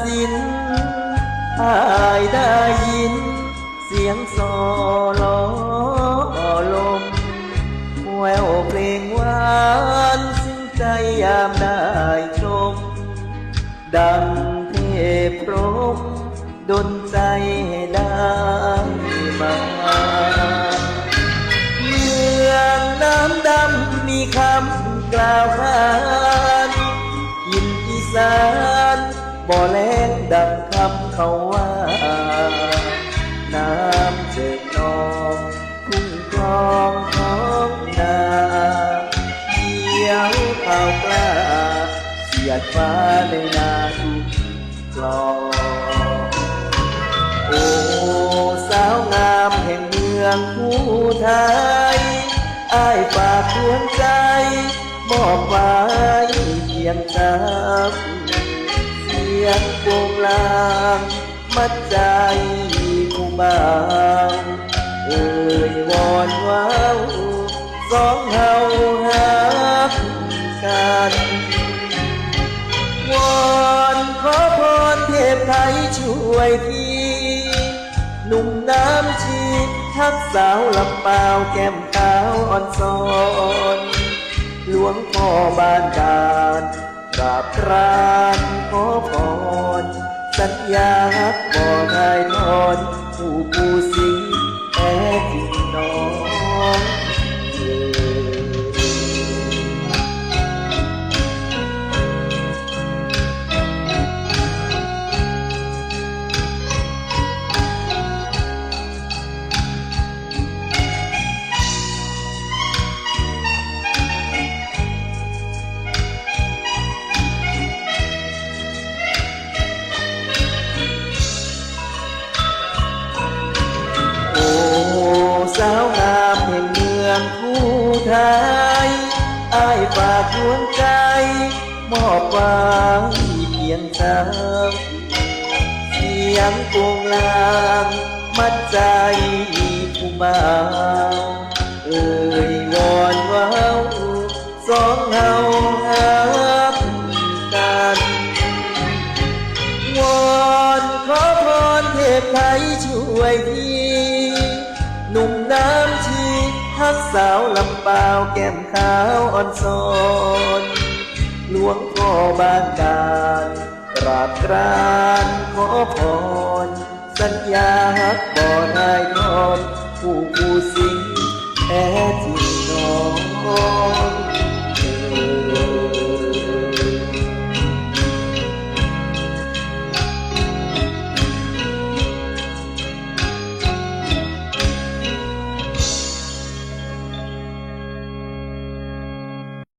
ສິນ ອ້າຍໄດ້ຍິນສຽງສໍ່ຫຼໍ່ລົມ ແວວເພງຫວານຊຶ້ງໃຈຍາມໄດ້ຊົມ ດັ່ງເທບພົມດົນໃຈໃຫ້ໄດ້ມາ ເມືອງນ້ຳດຳມີຄຳກ່າວຂານ ຖິ່ນອີສານບໍ່ແລ້ງດັ່ງຄຳເຂົາວ່າ ນ້ຳເຈິກນອງ ຄຸ້ມຄອງທ້ອງນາ ຂຽວຂາວກລ້າ ສຽດຟ້າໃນນາທຸກຄອງ. ໂອ້ ສາວງາມແຫ່ງເມືອງພູໄທ ອ້າຍຝາກດວງໃຈ ມອບໄວ້ພຽງເຈົ້າ ສຽງໂປງລາງ ມັດໃຈຜູ້ບ່າວ ເອີຍວອນເວົ້າ ສອງເຮົາຮັກກັນ ວອນຂໍພອນເທບໄທຊ່ວຍທີ ໜຸ່ມນ້ຳຊີຮັກສາວລຳປາວ ແກ້ມຂາວອ່ອນຊອນ ຫຼວງພໍ່ບ້ານການ ກາບກຣານຂໍພອນ ສັນຍາຮັກບໍ່ຖ່າຍທອນ ຜູ້ຜູ້ສິ່ງແທ້ຈິງນ້ອງເອີຍ. ໂອ້ ສາວງາມແຫ່ງເມືອງພູໄທ ອ້າຍຝາກດວງໃຈ ມອບໄວ້ພຽງເຈົ້າ ສຽງໂປງລາງ ມັດໃຈຜູ້ບ່າວ ເອີຍວອນເວົ້າ ສອງເຮົາຮັກກັນ ວອນຂໍພອນເທບໄທຊ່ວຍທີ ໜຸ່ມນ້ຳຊີຮັກສາວລຳປາວ ແກ້ມຂາວອ່ອນຊອນ ຫຼວງພໍ່ບ້ານການ ກາບກຣານຂໍພອນ ສັນຍາຮັກບໍ່ຖ່າຍທອນ ຜູ້ຜູ້ສິ່ງແທ້ຈິງ